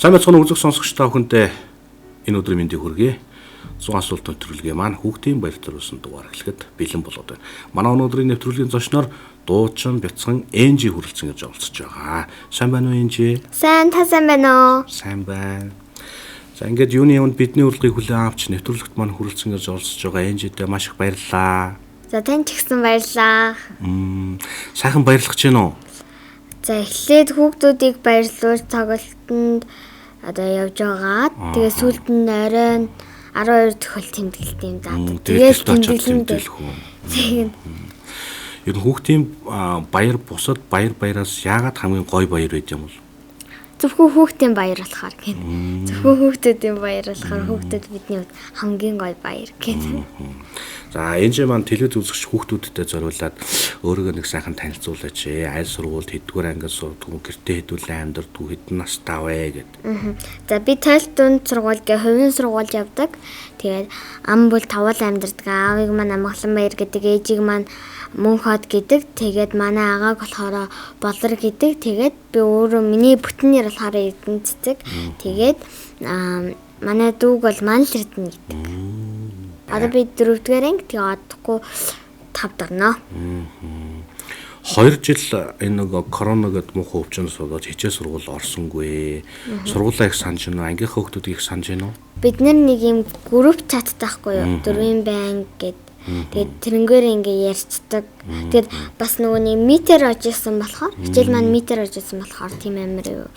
Сайн байцгаана үзэг сонсогч та бүхэндээ энэ өдрийн мэндийг хүргэе. 100 асуулт нэвтрүүлгийн маань хүүхдийн баяр зориулсан дугаар эхлэхэд бэлэн болоод байна. Манай өнөөдрийн нэвтрүүлгийн зочноор дуучин бяцхан Энжи хүрэлцэн гэж оролцож байгаа. Сайн байна уу, Энжи? Сайн, та сайн байна уу? Сайн байна. За, ингээд юуны өмнө бидний урилгыг хүлээн авч нэвтрүүлэгт маань хүрэлцэн гэж оролцож байгаа Энжидээ маш их баярлалаа. За, тань ч гэсэн баярлалаа. Сайхан баярлах гэж байна уу? За, эхлээд хүүхдүүдийг баярлуулж тоглолтод одоо явж байгаа. Тэгээ сүүлд нь оройн 12 тохиол тэмдэглэлт юм даа. Тэгээд тэмдэглэх үү? Тийм. Ер нь хүүхдийн баяр бусад баяр баяраас яагаад хамгийн гоё баяр байд юм бол? Зөвхөн хүүхдийн баяр болохоор гин. Зөвхөн хүүхдүүдийн баяр болохоор хүүхдүүд бидний хувьд хамгийн гоё баяр гин. За, энэ маань телевиз үзэгч хүүхдүүдтэй зориулаад өөрийгөө нэг сайхан танилцуулаач. Аль сургуульд, хэддүгээр ангид сурдаг, гэртээ хэдүүлэн амьдардаг, хэдэн настай вэ гэд. За, би тойл дунд сургууль гэ хувийн сургуульд явдаг. Тэгээд ам бол тавал амьдардаг. Аавыг маань Амгалан баяр гэдэг, ээжийг маань Мөнхот гэдэг. Тэгээд манай агааг болохоор Болор гэдэг. Тэгээд би өөрөө миний бүтэн нэр болохоор Эрдэнэ Цэцэг. Тэгээд манай дүүг бол Манал Эрдэнэ гэдэг. Одоо би 4-р анги, тэгээ одохгүй 5 дорно. 2 жил энэ нөгөө корона гэдэг муухай өвчнөөс болоод хичээл сургууль орсонгүй. Сургуулаа их санаж байна уу? Ангийнхаа хүүхдүүдийг их санаж байна уу? Бид нар нэг юм групп чаттай байхгүй юу? Дөрвийн байн гэд. Тэгээд тэрнгээр ингээ ярьцдаг. Тэгээд бас нөгөө нэг митер очсон болохоор, хичээл маань митер очсон болохоор тийм амар юу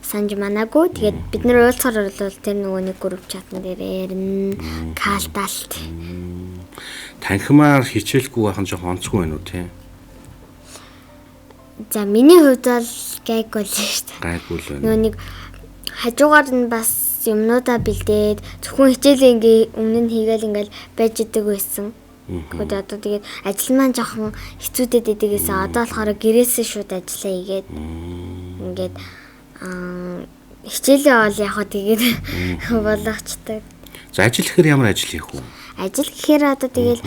санаж манаагүй. Тэгээд бид нар уулзахаар бол тэр нөгөө нэг групп чатан дээр ярина, калталт. Танхимаар хичээлгүй байх нь жоохон онцгүй байна уу, тийм? За, миний хувьд бол гайгүй л шүү дээ. Гайгүй л байна. Нөгөө нэг хажуугаар нь бас юмнуудаа бэлдээд зөвхөн хичээлээ ингээ өмнө нь хийгээл ингээл байж идэг байсан. Тэгэхэд одоо тэгээд ажил маань жоохон хэцүүдэд идэг гэсэн. Одоо болохоор гэрээсээ шууд ажиллаа хийгээд ингээд хичээлээ бол яг хаа тэгээд болгочтой. За, ажил гэхээр ямар ажил хийх вэ? Ажил гэхээр одоо тэгэл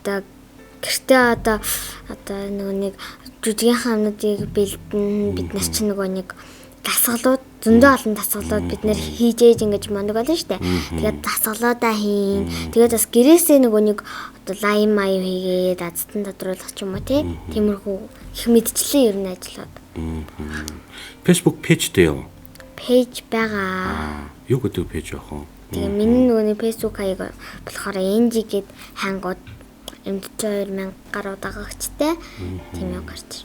одоо гэртээ одоо нөгөө нэг жүжигийнхаа юмнуудыг бэлдэн, бид нар чинь нөгөө нэг дасгалууд зөндөө олон дасгалууд бид нэр хийж ээж ингэж мондог болно шүү дээ. Тэгээд дасгалуудаа хийн. Тэгээд бас гэрээсээ нөгөө нэг одоо лайм маяг хийгээд азтан тодруулах ч юм уу, тий. Тиймэрхүү их мэдчлэн ер нь ажлууд. Facebook page дээ юу? Page байгаа. Юу гэдэг page байх вэ? Тэгээ миний нөгөө нэг Facebook хаяг болохоор NG гэд хангууд 42 мянга гаруй дагагчтай тийм юм гарч.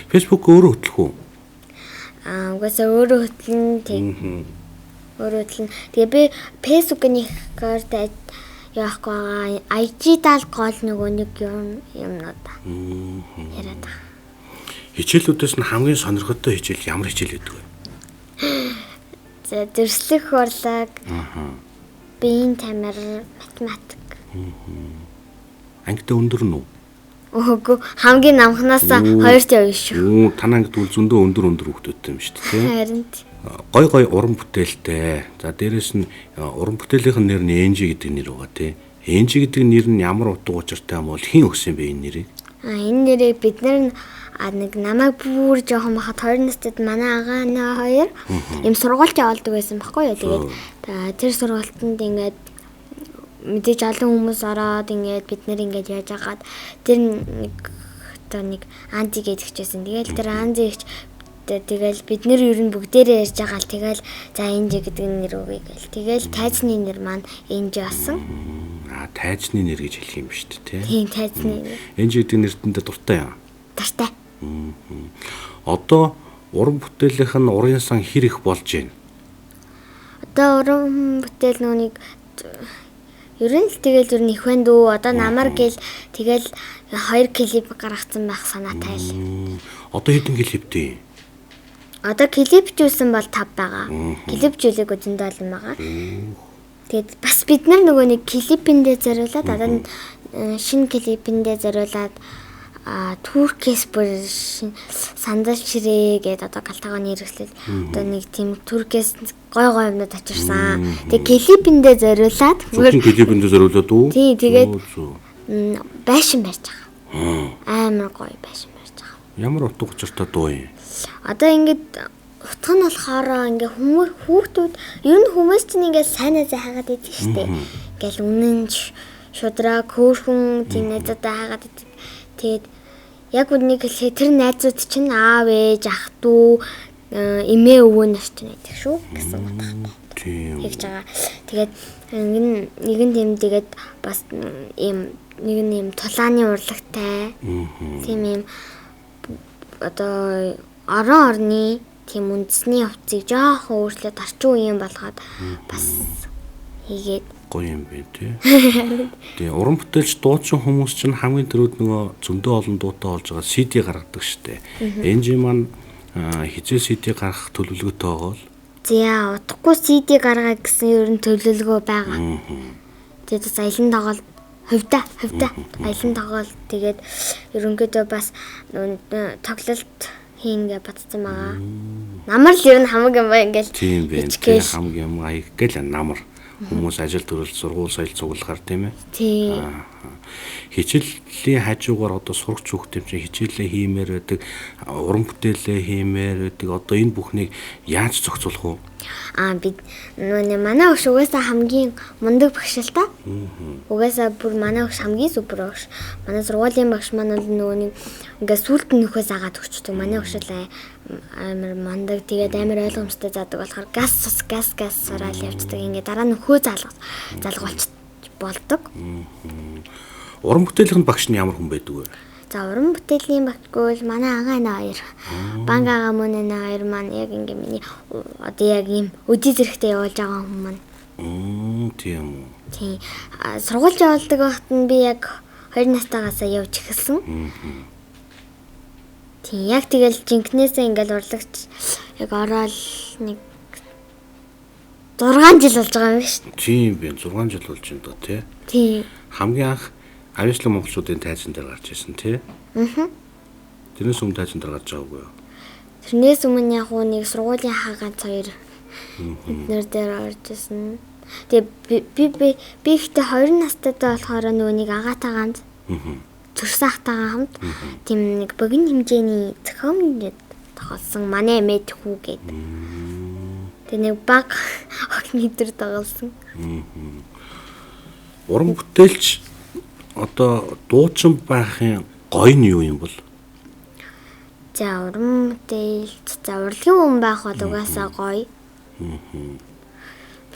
Facebook өөрөө хөтлөх үү? Аа, угаасаа өөрөө хөтлөн, тэг. Өөрөө хөтлөн. Тэгээ би Facebook-ийн ихгээр яахгүй байгаа. IG даал гол нөгөө нэг юм юмнууд яриад байгаа. Хичээлүүдээс нь хамгийн сонирхолтой хичээл ямар хичээл гэдэг вэ? За, зөрслөх урлаг. Биеийн тамир, математик. Ангидаа өндөр нь үү? Үгүй, хамгийн намхнаас хоёрт явна шүү. Танаа ангид үл зөндөө өндөр өндөр хүүхдүүдтэй юм шүү дээ, тийм? Харин. Гой гой уран бүтээлтэй. За, дээрэс нь уран бүтээлийнх нь нэр нь Энжи гэдэг нэр байгаа, тийм? Энжи гэдэг нэр нь ямар утга учиртай юм бол хэн өгсөн бэ энэ нэрийг? А, энэ нэрийг бид нар нэг намайг бүр жоохон бахад 2 настайд манай агаа наа хоёр юм сургуульд явуулдаг байсан байхгүй юу. Тэгээд тэр сургуультанд ингээд мэдээж олон хүмүүс ороод ингээд бид нэр ингээд яаж агаад тэр нэг одоо нэг анзи гэдэг чижсэн. Тэгэл тэр анзи ихч тэгэл бид нэр ер нь бүгдээрээ ярьж байгаа л тэгэл за энжи гэдэг нэр өгье гэл. Тэгэл тайзны нэр маань энжи болсон. Аа, тайзны нэр гэж хэлэх юм шүү дээ, тий? Тийм, тайзны нэр. Энжи гэдэг нэртэндээ дуртай юм. Дуртай. Одоо уран бүтээлийнх нь урын сан хэр их болж байна? Одоо уран бүтээл нүг ер нь л тэгэл ер нь их байна дүү. Одоо намар гэл тэгэл 2 клип гаргацсан байх санаатай л. Одоо хэдэн клиптэй? Одоо клипжүүлсэн бол 5 байгаа. Клипжүүлээгүй зөндөө олон байгаа. Тэгээд бас бид нар нөгөө нэг клипэндээ зориулаад одоо шинэ клипэндээ зориулаад Туркээс бүр сандал ширээ гэдэг одоо галтгооны хэрэгслэл одоо нэг тийм Туркээс гой гой юмнууд авчирсан. Тэгээ клипэндээ зориулаад зөвхөн клипэндээ зориулаад үү? Тий, тэгээд байшин барьж байгаа. Амар гоё байшин барьж байгаа. Ямар утга учиртай дуу юм? Одоо ингээд утга нь болохоор ингээ хүмүүс хүүхдүүд ер нь хүмүүс чинь ингээ сайн найзаа хайгаад идэг штэ. Ингээл үнэн шудраг хөөрхөн тийм найзуудаа хайгаад идэг. Тэгээд яг үнийг хэлэхэд тэр найзууд чинь аав ээж ах дүү эмээ өвөө нар чинь байдаг шүү гэсэн утгатай. Тийм. Тэгж байгаа. Тэгээд нэг нь тийм тэгээд бас ийм нэг нь ийм тулааны урлагтай. Тийм ийм одоо орон орны тийм үндэсний хувцсыг жоохон өөрчлөөд орчин үеийн болгоод бас хийгээд гоё юм бэ тий. Тэгээ уран бүтээлч дуучин хүмүүс чинь хамгийн түрүүд нөгөө зөндөө олон дуутай болж байгаа CD гаргадаг штэ. NG маань хизээ CD гаргах төлөвлөгөөтэй байгаа бол? За удахгүй CD гаргаа гэсэн ер нь төлөвлөгөө байгаа. Тэгээд бас аялан тоглолт хувьда аялан тоглолт тэгээд ерөнхийдөө бас тоглолт хийнгээ бодсон байгаа. Намар л ер нь хамаг юм ба ингээл тийм байх. Тийм хамаг юм аяг гэл намар хүмүүс ажил төрөл сургууль соёл цуглахаар тийм ээ. Тийм. Хичээлийн хажуугаар одоо сурагч хүүхд юм чинь хичээлээ хиймээр байдаг, уран бүтээлээ хиймээр байдаг. Одоо энэ бүхнийг яаж зохицуулах вэ? Аа би нөгөө манай өгш угаасаа хамгийн мундаг багш л та. Угаасаа бүр манай өгш хамгийн супер багш. Манай сургуулийн багш маань бол нөгөө нэг ингээ сүулт нь нөхөөс агаад өгчдөг. Манай өгш л амар мундаг. Тэгээд амар ойлгомжтой заадаг болохоор газ цус газ газ сураал явцдаг. Ингээ дараа нөхөө залгуулч болдог. Уран бүтээлийн багш нь ямар хүн байдаг вэ? За уран бүтээлийн багшгүй л манай агаа наа хоёр. Банг агаа мөн наа хоёр маань яг ингээ миний одоо яг ийм өдий зэрэгтэй явуулж байгаа хүн маань. Тийм үү. Тийм. Сургуульд явуулдаг байхад нь би яг 2 настайгаасаа явж эхэлсэн. Тийм яг тэгэл жинкнээсээ ингээл урлагч яг ороод нэг 6 жил болж байгаа юм биш. Тийм бэ 6 жил болж байна доо тий. Тийм. Хамгийн анх авьяаслаг монголчуудын тайзан дээр гарч ирсэн тий. Аа. Тэрнээс өмнө тайзан дээр гарч байгаагүй юу? Тэрнээс өмнө яг нэг сургуулийн хаа ганц хоёр эднэр дээр орж ирсэн. Тэгээ би би ихтэй 20 настайдаа болохоор нөгөө нэг агаатаа ганц. Төрсөн ахтайгаа хамт тийм нэг богино хэмжээний зохиомж тоглосон. Манай эмээд хүү гээд. Тэгээ нэг баг охины дээр тоглосон. Уран бүтээлч одоо дуучин байхын гоё нь юу юм бол? За уран бүтээлч за урлагийн хүн байх бол угаасаа гоё.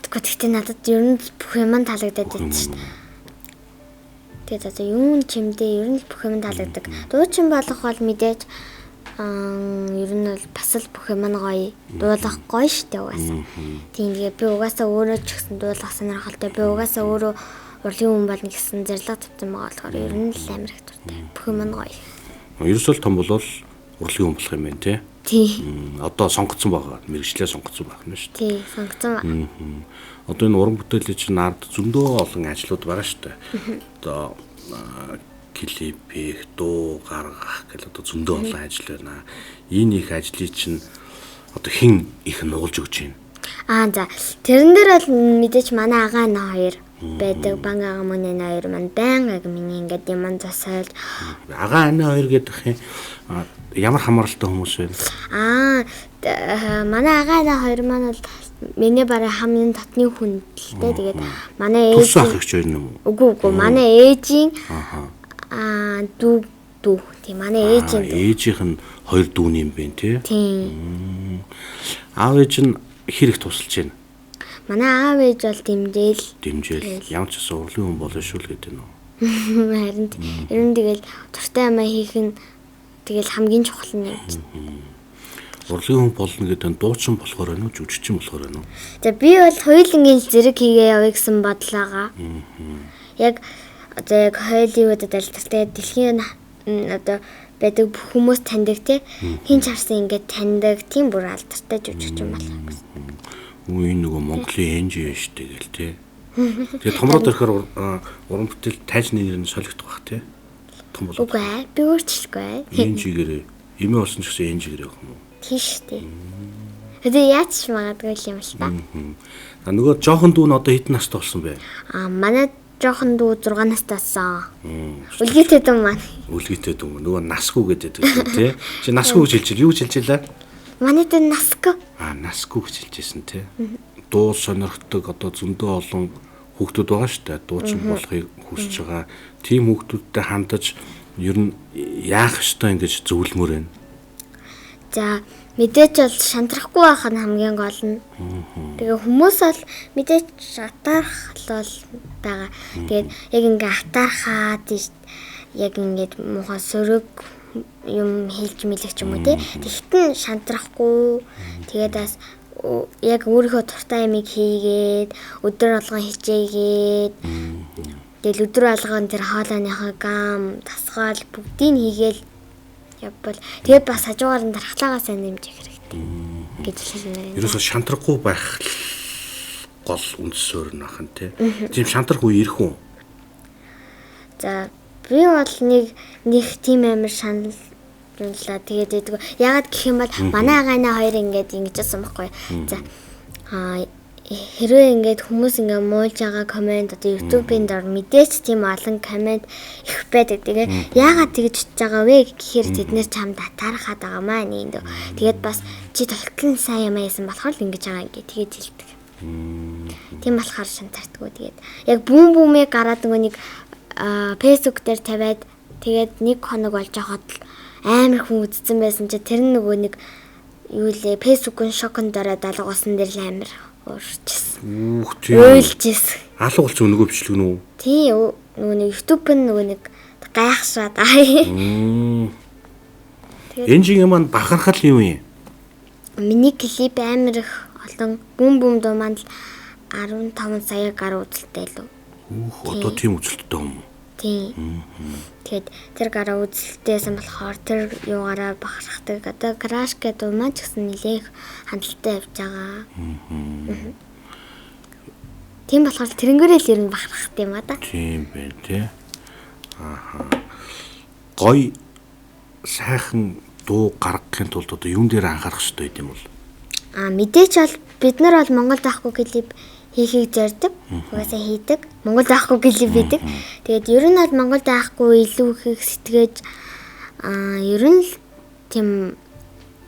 Гэхдээ надад ер нь бүх юм таалагдаад байсан шүү дээ. Тэгээд одоо юм чимдээ ер нь бүх юм таалагддаг. Дуучин болох бол мэдээж ер нь бол бас л бүх юм гоё. Дуулах гоё шүү дээ угаасаа. Тийм тэгээ би угаасаа өөрөө ч гэсэн дуулах сонирхолтой. Би угаасаа өөрөө урлагийн хүн болно гэсэн зорилго тавьсан байгаа болохоор ер нь л амар их дуртай. Бүх юм нь гоё. Ерөөсөө л том болвол урлагийн хүн болох юм байна тий. Тийм. Одоо сонгоцсон байгаа. Мэргэжлээ сонгоцсон байх нь шүү дээ. Тийм, сонгоцсон байна. Одоо энэ уран бүтээлийн чинь ард зөндөө олон ажлууд байгаа шүү дээ. Одоо клип хийх, дуу гаргах гэл одоо зөндөө олон ажил байна. Энэ их ажлыг чинь одоо хэн их нуулж өгч байна? Аа за тэрэн дээр бол мэдээч манай агаа наа хоёр байдаг. Банг агаа мөн наа хоёр маань байнга миний ингээд юм засаал. Агаа анаа хоёр гэдэг юм ямар хамааралтай хүмүүс вэ? Аа манай агаа анаа хоёр маань бол миний бараг хамгийн татны хүн л дээ. Тэгээд манай ээж төрсөн ах эгч хоёр юм уу? Үгүй манай ээжийн аа дүү тийм манай ээжийн дүү. Ээжийнх нь хоёр дүү юм бэ тий? Тийм. Аав ээж нь хэр их тусалж байна? Манай аав ээж бол дэмжээл. Дэмжээл. Ямар ч гэсэн урлагийн хүн болно шүү л гэдэг нь үү? Харин ер нь тэгэл дуртай юмаа хийх нь тэгэл хамгийн чухал нь юм чинь. Урлагийн хүн болно гэдэг нь дуучин болохоор байна уу, жүжигчин болохоор байна уу? За би бол хоёулангийн зэрэг хийгээ явъя гэсэн бодол байгаа. Яг одоо яг Холливуудад алдартай дэлхийн одоо байдаг бүх хүмүүс таньдаг те. Хин ч харсан ингээд таньдаг тийм бүр алдартай жүжигчин болох гэсэн. Үгүй энэ нөгөө Монголын NGO шүү дээ гэл те. Тэгээ томроод ирэхээр уран бүтээл тайзны нэр нь солигдох бах те. Том болоод. Үгүй би өөрчлөхгүй. NG-гэрээ эмээ болсон ч гэсэн NG-гэрээ явах юм уу? Тийм шүү дээ. Тэгээ яаж ч магадгүй юм л та. А нөгөө жоохон дүү нь одоо хэдэн настай болсон бэ? А манай Жохон дүү 6 настайсан. Үлгийтэй дүү маань. Үлгийтэй дүү. Нөгөө насгүй гэдэг тий. Чи насгүй гэж хэлж юу гэж хэлж байлаа? Манай дүү насгүй. Аа, насгүй гэж хэлжсэн тий. Дуу сонирхдаг одоо зөндөө олон хүүхдүүд байгаа шүү дээ. Дуучин болохыг хүсэж байгаа. Тийм хүүхдүүдтэй хандаж ер нь яах ёстой ингэж зөвлөмөр байна. За, мэдээж бол шантрахгүй байх нь хамгийн гол нь. Тэгээ хүмүүс бол мэдээж атаарх бол байгаа. Тэгээд яг ингээ атаархаад яг ингээд муухай сөрөг юм хэлж мэлэх ч юм уу те. Тэгтэн шантрахгүй. Тэгээд бас яг өөрийнхөө дуртай юмыг хийгээд өдөр болгон хичээгээд тэгэл өдөр болгон тэр хоолойныхоо гам тасгаал бүгдийг хийгээл явбал тэгээд бас хажуугаар нь дархлаагаа сайн нэмжих хэрэгтэй гэж хэлмээр байна. Ерөөсө шантрахгүй байх гол үндэс суурь нь ахын тий. Тийм шантрах үе ирэх үү? За би бол нэг тийм амар шаналлаа тэгээд байдаг. Яагаад гэх юм бол манай агаана хоёр ингээд ингэжсэн байхгүй. За хэрвээ ингээд хүмүүс ингээд муулж байгаа комент одоо YouTube-ийн дор мэдээч тийм олон комент их байдаг. Тэгээ яагаад тэгж чиж байгаа вэ гэхээр тэд нэр чамд атаархаад байгаа маа нэг дөө. Тэгээд бас чи толтлон сайн юм аяасан болохоор л ингэж байгаа ингээд тэгээд хэлдэг. Тийм болохоор шантардгүй. Тэгээд яг бүүм бүүмээ гараад нөгөө нэг Facebook дээр тавиад тэгээд нэг хоног болж байхад амар хүн үзсэн байсан чи тэр нөгөө нэг юу лээ Facebook-ын шоконд ороод алга болсон дээр л амар уурчсэн. Үүх тийм. Уйлжсэн. Алга болсон нөгөө бичлэг нү? Тийм, нөгөө нэг YouTube нь нөгөө нэг гайхшаад аа. Энжигийн маань бахархал юм юм. Миний клип амар их олон бүүм бүүм дуу маань л 15 сая гаруй үзэлттэй лүү. Үүх одоо тийм үзэлттэй юм уу? Тийм. Тэгээд тэр гараа үзэлттэйсэн болохоор тэр юугаараа бахархдаг. Одоо Crash гэдэг маань ч гэсэн нэлээх хандлттай явж байгаа. Тийм болохоор тэрнгээрээ л ер нь бахархах юм а да. Тийм байна тий. Ааха. Гой сайхан дуу гаргахын тулд одоо юун дээр анхаарах хэрэгтэй юм бол? Аа мэдээч бол бид нар бол Монголд байхгүй клип хийхийг зорддог. Угаасаа хийдэг. Монголд байхгүй клип хийдэг. Тэгээд ер нь бол Монголд байхгүй илүү их сэтгэж ер нь л тийм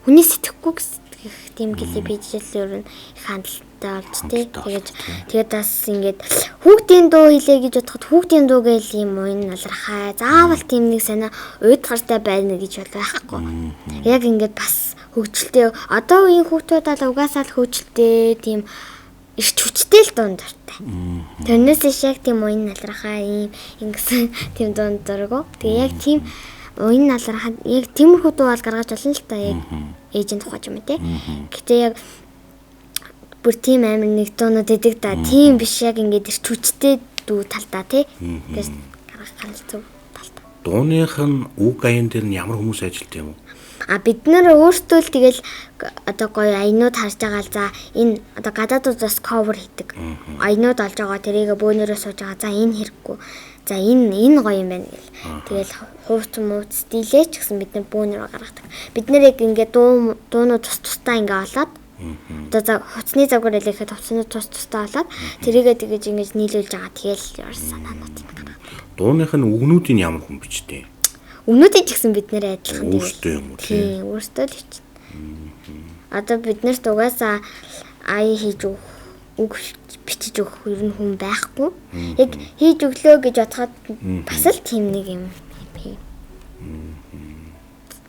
хүний сэтгэхгүй сэтгэх тийм клип хийж л ер нь их хандлагатай болж тий. Тэгээд тэгээд бас ингээд хүүхдийн дуу хийлээ гэж бодоход хүүхдийн дуу гээл юм уян налрахай. Заавал тийм нэг санаа уйдгартай байна гэж бол байхгүй. Яг ингээд бас хөгжилтэй одоо үеийн хүүхдүүд бол угаасаа л хөгжилтэй тийм эрч хүчтэй л дунд дуртай. Тэрнээс иш яг тийм уян налрахаа ийм ингэсэн тийм дунд дургу. Тэгээ яг тийм уян налрахаа яг тиймэрхүү дуу бол гаргаж болно л та яг ээжийн тухай ч юм уу те. Гэтэ яг бүр тийм амар нэг дуунууд идэг да. Тийм биш яг ингээд эрч хүчтэй дүү талдаа те. Тэгээс гаргах гал зөв талдаа. Дууных нь үг аян дээр нь ямар хүмүүс ажилт юм уу? А бид нар өөртөө л тэгэл одоо гоё аянууд харж байгаа л за энэ одоо гадаадууд бас cover хийдэг. Аянууд олж байгаа тэрийг бөөнөрөө сууж байгаа. За энэ хэрэггүй. За энэ гоё юм байна гэл. Тэгэл хууц мууц стилээ ч гэсэн бид нар бөөнөрөө гаргадаг. Бид нар яг ингээд дуунууд тус тусдаа ингээ олоод одоо за хувцсны загвар хэлэхэд хувцснууд тус тусдаа олоод тэрийгээ тэгэж ингэж нийлүүлж байгаа. Тэгэл ер санаанууд нь гаргадаг. Дууных нь үгнүүдийг ямар хүн бичдэг? Өмнөдийн ч гэсэн бид нэр адилхан тэгэл. Өөртөө юм уу тийм? Өөртөө л бичнэ. Одоо бид нарт угаасаа аяа хийж өгөх, үг бичиж өгөх ер нь хүн байхгүй. Яг хийж өглөө гэж бодоход бас л тийм нэг юм хий.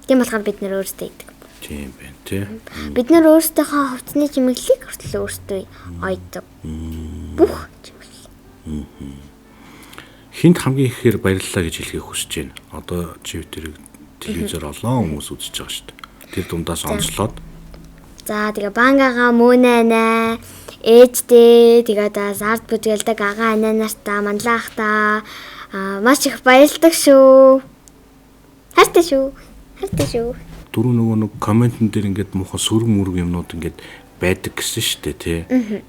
Тийм болохоор бид нэр өөртөө идэг. Тийм байна тий. Бид нэр өөрсдийнхөө хувцсны чимэглэлийг хүртэл өөртөө ойдог. Бүх чимэглэл. Хинт хамгийн ихээр баярлалаа гэж хэлхийг хүсэж байна. Одоо чи тэрийг телевизээр олон хүмүүс үзэж байгаа шүү дээ. Тэр дундаас онцлоод. За тэгээ бангагаа мөнэнэ ээждээ тэгээ одоо ард бүжгэлдэг агаа анаа нартаа манлаа ахтаа маш их баярлдаг шүү. Хайртай шүү. Хайртай шүү. Дөрөв нөгөө нэг комментэн дээр ингээд муухай сөрөг мөрөг юмнууд ингээд байдаг гэсэн шүү дээ тий.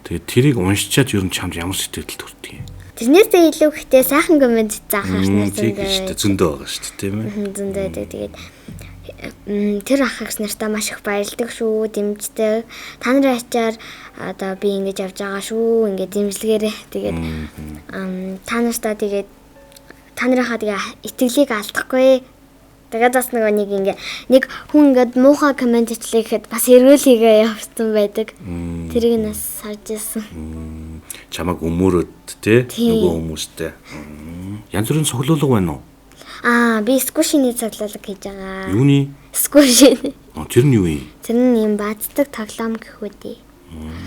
Тэгээ тэрийг уншичаад ер нь чамд ямар сэтгэл төрдөг юм? Тэрнээсээ илүү ихтэй сайхан коммент заахаар зөндөө зөндөө байгаа шүү дээ тийм ээ. Зөндөө байдаг. Тэгээд тэр ах эгч нартаа маш их баярлдаг шүү, дэмждэг. Та нарын ачаар одоо би ингэж явж байгаа шүү, ингээд дэмжлэгээрээ. Тэгээд та нартаа тэгээд та нарынхаа тэгээ итгэлийг алдахгүй. Тэгээд бас нөгөө нэг ингээ нэг хүн ингээд муухай коммент ичлээ гэхэд бас эргүүл хийгээ явсан байдаг. Тэрийг нь бас харж ирсэн. Чамаг өмөрөөд те нөгөө хүмүүстэй. Янз бүрийн цоглуулга байна уу? Аа, би скушины цоглуулга хийж байгаа. Юуны? Скушины. Тэр нь юу юм? Тэр нь юм бааздаг тоглоом гэх үү.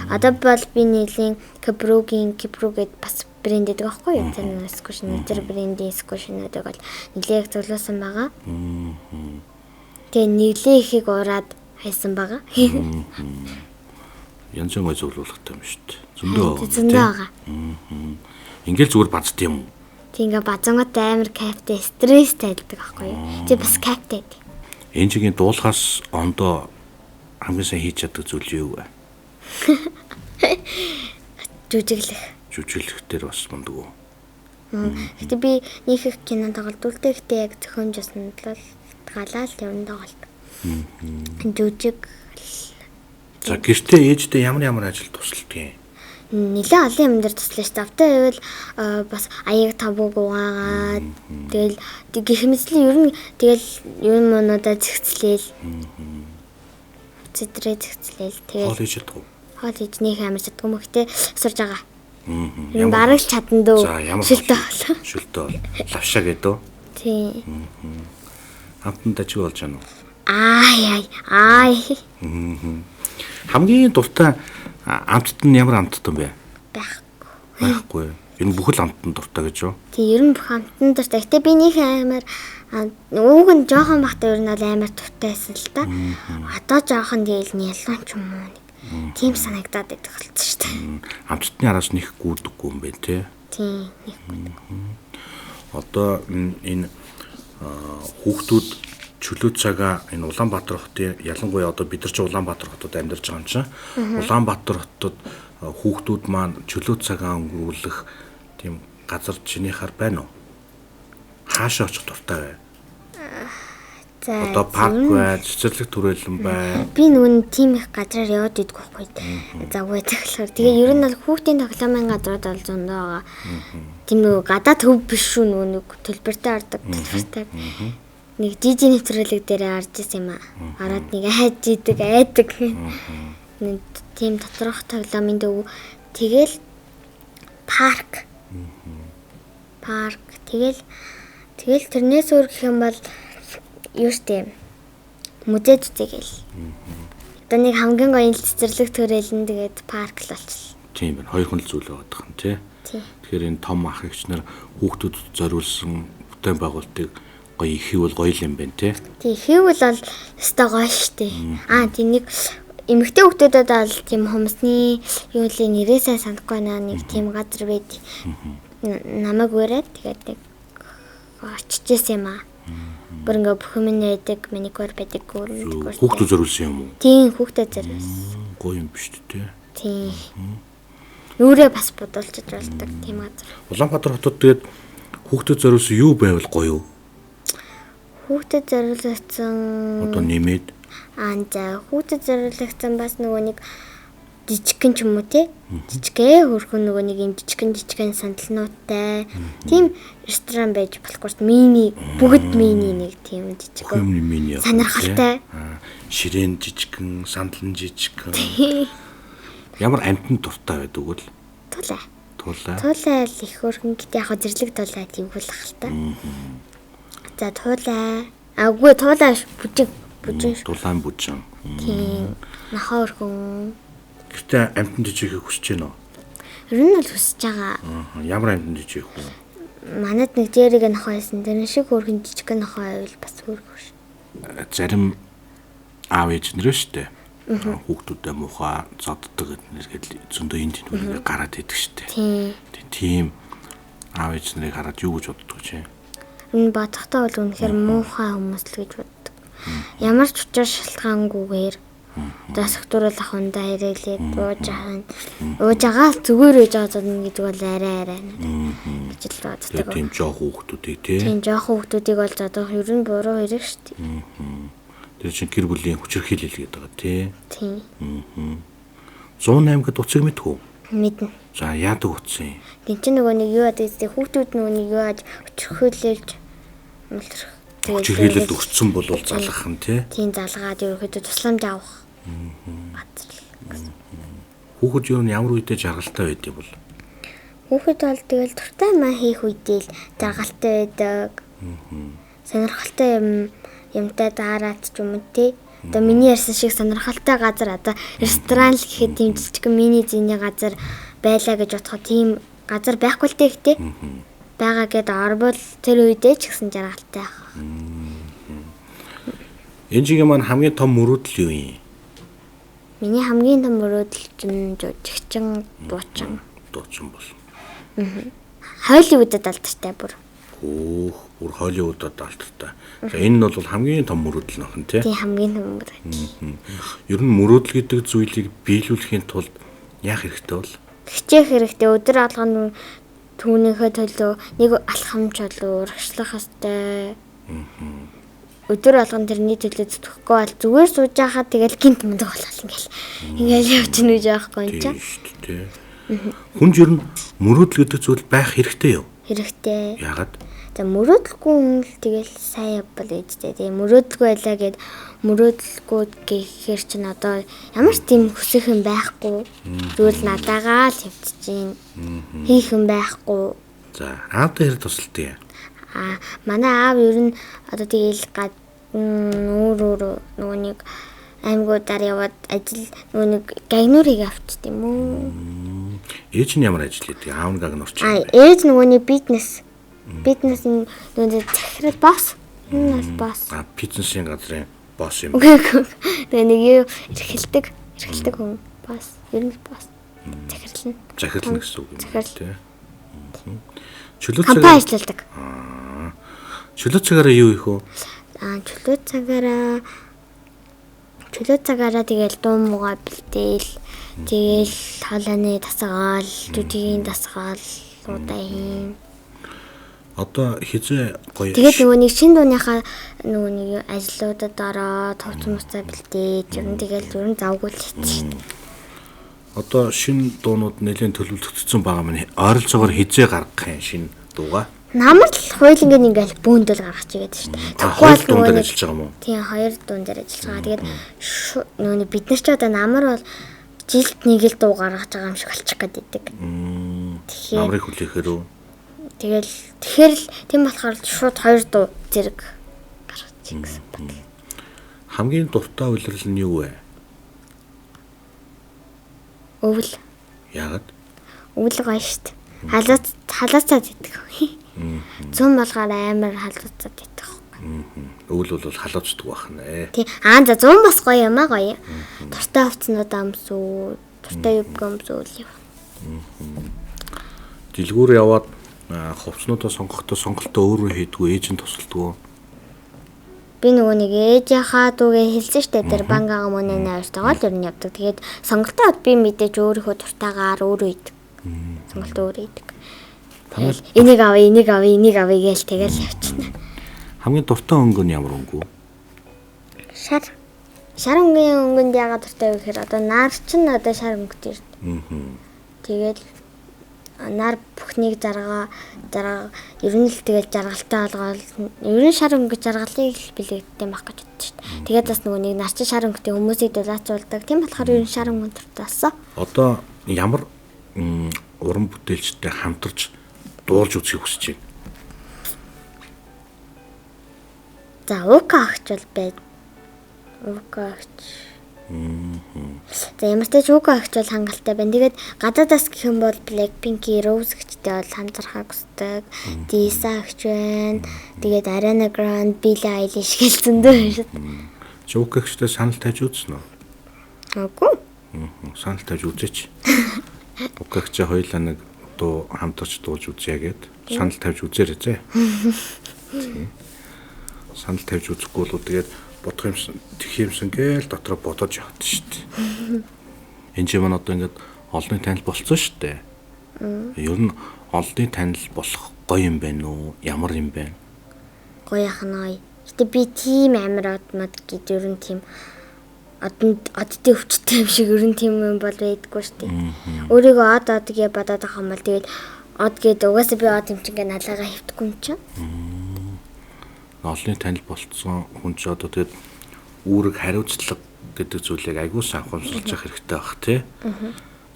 Одоо бол би нэлийн Кебругийн Кебру гэд бас брэнд гэдэг байхгүй юу? Тэр нь скушины тэр брендийн скушинуудыг бол нэлээх цоглуулсан байгаа. Тэгээ нэлээ ихийг ураад хайсан байгаа. Янз бүрийн цоглуулгатай юм шүү дээ. Зөндөө байгаа. Зөндөө байгаа. Ингээл зүгээр базд юм уу? Тэг ингээ базангууд амар кайфтай, стресс тайлдаг байхгүй юу? Тэг бас кайфтай. Энэ чигийн дуулахаас ондоо хамгийн сайн хийж чаддаг зүйл юу вэ? Жүжиглэх. Жүжиглэх дээр бас мундаг уу? Гэтэ би нэг их кино тоглолттой, гэтэ яг зохиомж бас л галаал ер нь тоглолт. Жүжиг. За гэртээ ээжтэй ямар ямар ажил тусалдаг юм? Нэлээ олон юм дээр туслаа шүү дээ. Автаа байвал бас аяг табууг угаагаад тэгэл гэх мэтлэн ер нь тэгэл юм мунуудаа зэгцлээл. Зэтрээ зэгцлээл. Тэгэл хоол хийж чаддаг уу? Хоол хийж нөх амар чаддаг юм. Гэтэ сурж байгаа. Юм бараг л чадна дөө. Шилтэй бол. Шилтэй бол. Лавшаа гэдэг үү? Тийм. Амтан дажиг болж байна уу? Аа яа. Аа. Хамгийн дуртай амтд нь ямар амттан бэ? Байхгүй. Байхгүй. Ер нь бүхэл амттан дуртай гэж юу? Тийм, ер нь бүх амттан дуртай. Гэтэ би нэг амар ууг нь жоохон бахта ер нь бол амар дуртай байсан л та. Одоо жоохон тэгэл нялуун ч юм уу нэг тийм санагдаад байдаг болсон шүү дээ. Амттны араас нэх гүйдэггүй юм байна те? Тийм, нэх гүйдэг. Одоо энэ хүүхдүүд чөлөө цагаа энэ Улаанбаатар хотын ялангуяа одоо бид нар ч Улаанбаатар хотод амьдарч байгаа юм чинь Улаанбаатар хотод хүүхдүүд маань чөлөө цагаа өнгөрүүлэх тийм газар чинийхаар байна уу? Хаашаа очих дуртай вэ? За одоо парк бай, цэцэрлэг түрээлэн бай. Би нөгөө нь тийм их газраар яваад идэх байхгүй. Завгүй тэгэхээр тэгээ ер нь бол хүүхдийн тоглоомын газрууд бол зөндөө байгаа. Тийм нөгөө гадаа төв биш шүү, нөгөө нэг төлбөртэй ордог төлбөртэй. Нэг жижиг нэвтрүүлэг дээр орж исэн юм аа. Ороод нэг айж идэг, айдаг. Нэг тийм доторх тоглоомын төв. Тэгэл парк. Парк. Тэгэл тэрнээс өөр гэх юм бол юу штэ. Музей зүтэйгэл. Одоо нэг хамгийн гоё цэцэрлэг төрөлн тэгээд парк л болчихлоо. Тийм байна. Хоёр хүн л зүйл байгаа юм тий. Тэгэхээр энэ том ах эгч нар хүүхдүүдэд зориулсан бүтээн байгуулалтыг гоё их бол гоё юм байна тий. Тий, хийвэл бол өстой гоё штэ. Аа тий нэг эмэгтэй хүүхдүүдэд бол тийм хумсны юу л нэрээ сайн санахгүй байна. Нэг тийм газар байд. Намайг ураад тэгээд нэг очиж исэн юм аа. Бүр ингээ бүх юм нээдэг, маникюр байдаг, гүр. Хүүхдүүд зориулсан юм уу? Тийм, хүүхдүүд зориулсан. Гоё юм биш үү тий. Тийм. Нүрээ бас бодуулчих болдог тийм газар. Улаанбаатар хотод тэгээд хүүхдүүд зориулсан юу байвал гоё юу? Хүүхдэд зориулагдсан одоо нэмээд аа за хүүхдэд зориулагдсан бас нөгөө нэг жижигхэн ч юм уу те жижигээ хөрхөн нөгөө нэг юм жижигхэн сандалнуудтай тийм ресторан байж болохгүй мини бүгд мини нэг тийм жижиг мини сонирхолтой ширээн жижигхэн сандал нь жижигхэн ямар амьтанд дуртай байдаг вэ? Тулай. Тулай л их хөрхөн гэтээ яг зэрлэг тулай тийм л ах л та. За туулай. Аагүй туулай бүжиг. Бүжиг. Тулаан бүжин. Тийм. Нохоо өрхөн. Гэтэ амьтан жижигхийг хүсэж байна уу? Ер нь бол хүсэж байгаа. Ямар амьтан жижигх вэ? Манад нэг жэрэг нохоо байсан. Тэр шиг хөрхөн жижиг нохоо байвал бас хөрхөн ш. Зарим аав ээж нэр шүү дээ. Хүүхдүүдэд муухай зоддог гэднэр гэл зөндөө энэ тэнүүрээ гараад идэг шүү дээ. Тийм. Тийм аав ээж нарыг хараад юу гэж боддог чи? Энэ бодохдоо бол үнэхээр муухай хүмүүс л гэж боддог. Ямар ч учир шалтгаангүйгээр одоо согтууруулах хундаа хэрэглээд ууж байгаа. Ууж байгаа зүгээр ууж байгаа зодно гэдэг бол арай арай гэж л боддог. Тийм жоох хүүхдүүдийг тий. Тийм жоох хүүхдүүдийг бол зодох ер нь буруу хэрэг шүү дээ. Тэр чинь гэр бүлийн хүчирхийлэл гэдэг байгаа тий. Тийм. 108 гэд утсыг мэдэх үү? Мэднэ. За яадаг утас юм? Тин чинь нөгөө нэг юу яадаг гэдэг хүүхдүүд нөгөө нэг юу яаж хүчирхийлэлж Хүчирхийлэлд өртсөн бол залгах нь тий. Тийм залгаад ерөнхийдөө тусламж авах. Газар л. Хүүхэд юу нь ямар үедээ жаргалтай байд юм бол? Хүүхэд бол тэгэл дуртай юм хийх үедээ л жаргалтай байдаг. Сонирхолтой юм юмтай даарад ч юм уу тий. Одоо миний ярьсан шиг сонирхолтой газар одоо ресторан л гэхэд тийм жижигхэн мини зэний газар байлаа гэж бодоход тийм газар байхгүй л тий гэхдээ байгаа гэд орбол тэр үедээ ч гэсэн жаргалтай байх. Энжигийн маань хамгийн том мөрөөдөл юу юм? Миний хамгийн том мөрөөдөл чинь жүжигчин, дуучин. Дуучин бол. Холливуудад алдартай бүр. Хөөх, бүр Холливуудад алдартай. За энэ нь бол хамгийн том мөрөөдөл нөх нь тий. Тийм хамгийн том мөрөөдөл. Ер нь мөрөөдөл гэдэг зүйлийг биелүүлэхийн тулд яах хэрэгтэй бол? Хичээх хэрэгтэй. Өдөр алган түүнийхээ төлөө нэг алхам чулуу урагшлах ёстой. Өдөр болгон тэрний төлөө зүтгэхгүй бол зүгээр сууж байхад тэгэл гинт мундаг болол ингээл. Ингээл явчихна гэж байхгүй юм чинь. Тийм шүү дээ. Хүн жир нь мөрөөдөл гэдэг зүйл байх хэрэгтэй юу? Хэрэгтэй. Яагаад? За мөрөөдөлгүй хүн л тэгэл сайн явбал гэж дээ. Тэгээ мөрөөдөлгүй байлаа гэд мөрөөдөлгүй гэхээр чинь одоо ямар ч тийм хүсэх юм байхгүй. Зүгээр л надаагаа л хэвтэж чинь. Хийх юм байхгүй. За аавдаа хэр тусалдаг юм? Аа манай аав ер нь одоо тэгэл өөр өөр нөгөө нэг аймагуудаар яваад ажил нөгөө нэг гагнуурыг авчт юм уу? Ээж нь ямар ажил хийдэг? Аав нь гагнуурч юм. Ээж нөгөө нэг бизнес. Бизнесийн нөгөө захирал босс. Энэ бол босс. А бизнесийн газрын босс юм. Тэгээ нэг юу эрхэлдэг хүн босс. Ер нь босс. Захирал нь. Захирал нь гэсэн үг юм тий. Чөлөө цагаар ажилладаг. Чөлөө цагаараа юу их вэ? Аа чөлөө цагаараа тэгэл дуу муугаа бэлдээл. Тэгэл хоолойны дасгаал, жүжигийн дасгаал удаа хийн. Одоо хизээ гоё. Тэгээд нөгөө нэг шин дууныхаа нөгөө нэг ажлуудад ороод товч муцаа бэлдээд ер нь тэгэл ер нь завгүй л хийчих. Одоо шин дуунууд нэлээд төлөвлөгдсөн байгаа маань ойролцоогоор хизээ гаргах юм шин дуугаа. Намар л хоёулангийн ингээл бөөндөл гаргах чигээд шүү дээ. Тэгэхгүй бол дуун дээр ажиллаж байгаа юм уу? Тийм, хоёр дуун дээр ажиллаж байгаа. Тэгээд нөгөө нэг бид нар ч одоо намар бол жилд нэг л дуу гаргаж байгаа юм шиг болчих гээд идэг. Тэгэхээр намрыг хүлээхээр үү? Тэгэл тэгэхээр л тийм болохоор шууд хоёр дуу зэрэг гаргаж гэсэн бодлоо. Хамгийн дуртай улирал нь юу вэ? Өвөл. Яагаад? Өвөл гоё шүү дээ. Халаацаад идэх. Зүүн болгоор амар халууцаад идэх. Өвөл бол халуучдаг байх нэ. Тийм. Аа за зүүн бас гоё юм аа гоё. Дуртай хувцснуудаа өмсөө, дуртай юбка өмсөө л яв. Дэлгүүр яваад хувцснуудаа сонгохдоо сонголтоо өөрөө хийдгүү, ээж нь тусалдгүү. Би нөгөө нэг ээжийнхаа дүүгээ хэлсэн штэ тэр бангаага мөнөө ойртойгоо л ер нь явдаг. Тэгээд сонголтоо би мэдээж өөрийнхөө дуртайгаар өөрөө хийдэг. Сонголтоо өөрөө хийдэг. Энийг авъя, энийг авъя, энийг авъя гээл тэгэл явчихна. Хамгийн дуртай өнгө нь ямар өнгө вэ? Шар. Шар өнгийн өнгөнд яагаад дуртай вэ гэхээр одоо нар чинь одоо шар өнгөтэй шүү дээ. Тэгээд нар бүхнийг жаргаа ер нь л тэгэл жаргалтай болгоол ер нь шар өнгө жаргалыг л бэлэгддэг байх гэж бодсон шүү дээ. Тэгээд бас нөгөө нэг нар чинь шар өнгөтэй хүмүүсийг дулаацуулдаг. Тийм болохоор ер нь шар өнгө дуртай болсон. Одоо ямар уран бүтээлчтэй хамтарч дуулж үзхийг хүсэж байна? За Ука агч бол байд. Ука агч. За ямар ч тач Ука агч бол хангалттай байна. Тэгээд гадаадаас гэх юм бол Blackpink-ийн Rose гэгчтэй бол хамтрахаа хүсдэг. Lisa агч байна. Тэгээд Ariana Grande, Billie Eilish гэл зөндөө байна шүү дээ. Чи Ука агчтай санал тавьж үзсэн үү? Үгүй. Санал тавьж үзээч. Ука агчаа хоёулаа нэг дуу хамтарч дуулж үзье гэд санал тавьж үзээрэй зэ. Тийм. Санал тавьж үзэхгүй бол тэгээд бодох юмсан, тэгэх юмсан гээл дотроо бодож явд шүү дээ. Энд чинь маань одоо ингээд олонний танил болцсон шүү дээ. Ер нь олонний танил болох гоё юм байна уу? Ямар юм бэ? Гоё яхнаа. Гэтэ би тийм амар од мод гэж ер нь тийм оддын өвчтэй юм шиг ер нь тийм юм бол байдаггүй шүү дээ. Өөрийгөө од од гэж бодоод байгаа юм бол тэгээд од гээд угаасаа би од юм чинь ингээ налаагаа хөвтөхгүй юм чинь. Олонний танил болцсон хүн ч одоо тэгээд үүрэг хариуцлага гэдэг зүйлийг айгуу сайн ухамсарлаж явах хэрэгтэй байх тий.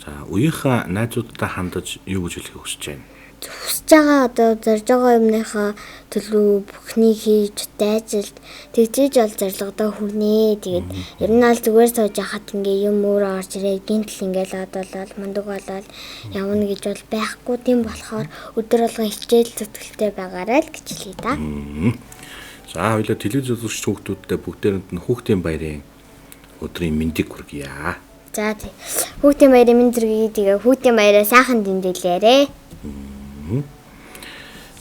За үеийнхээ найзуудтай хандаж юу гэж хэлэхийг хүсэж байна? Хүсэж байгаа одоо зорж байгаа юмныхаа төлөө бүхнийг хийж дайжилт тэгжиж ол зорилгодоо хүрнэ. Тэгээд ер нь бол зүгээр сууж яхад ингээ юм өөрөө орж ирээд гинтл ингээл од болоод мундаг болоод явна гэж бол байхгүй. Тийм болохоор өдөр болгон хичээл зүтгэлтэй байгаарай л гэж хэлье да. За хоёлаа телевиз үзэгч хүүхдүүдтэй бүгдээрэнд нь хүүхдийн баярын өдрийн мэндийг хүргье. За тий. Хүүхдийн баярын мэнд хүргэе. Тэгээ хүүхдийн баяраа сайхан тэмдэглээрэй.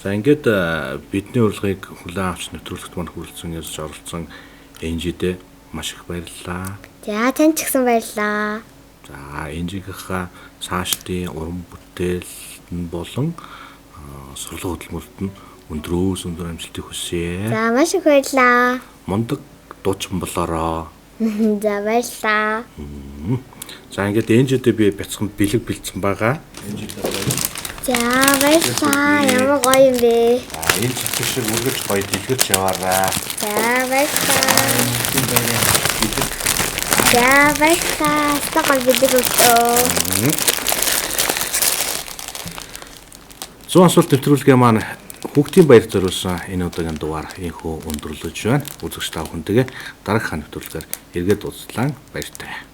За ингээд бидний урилгыг хүлээн авч нэвтрүүлэгт мань хүрэлцэн ирж оролцсон Энжидээ маш их баярлалаа. За тань ч гэсэн баярлалаа. За Энжигийнхаа цаашдын уран бүтээл нь болон сурлага хөдөлмөрт нь өндрөөс өндөр амжилтыг хүсье. За маш их баярлалаа. Мундаг дуучин болоороо. За баярлалаа. За ингээд Энжидээ би бяцхан бэлэг бэлдсэн байгаа. Энжидээ баярлалаа. За баярлалаа. Ямар гоё юм бэ. За энэ цэцэг шиг үргэлж гоё дэлгэрч яваарай. За баярлалаа. За баярлалаа. Стогоо бэлэг өглөө. 100 асуулт нэвтрүүлгээ маань хүүхдийн баяр зориулсан энэ удаагийн дугаар инхүү өндөрлөж байна. Үзэгч та бүхэнтэйгээ дараагийнхаа нэвтрүүлгээр эргээд уулзлаа. Баяртай.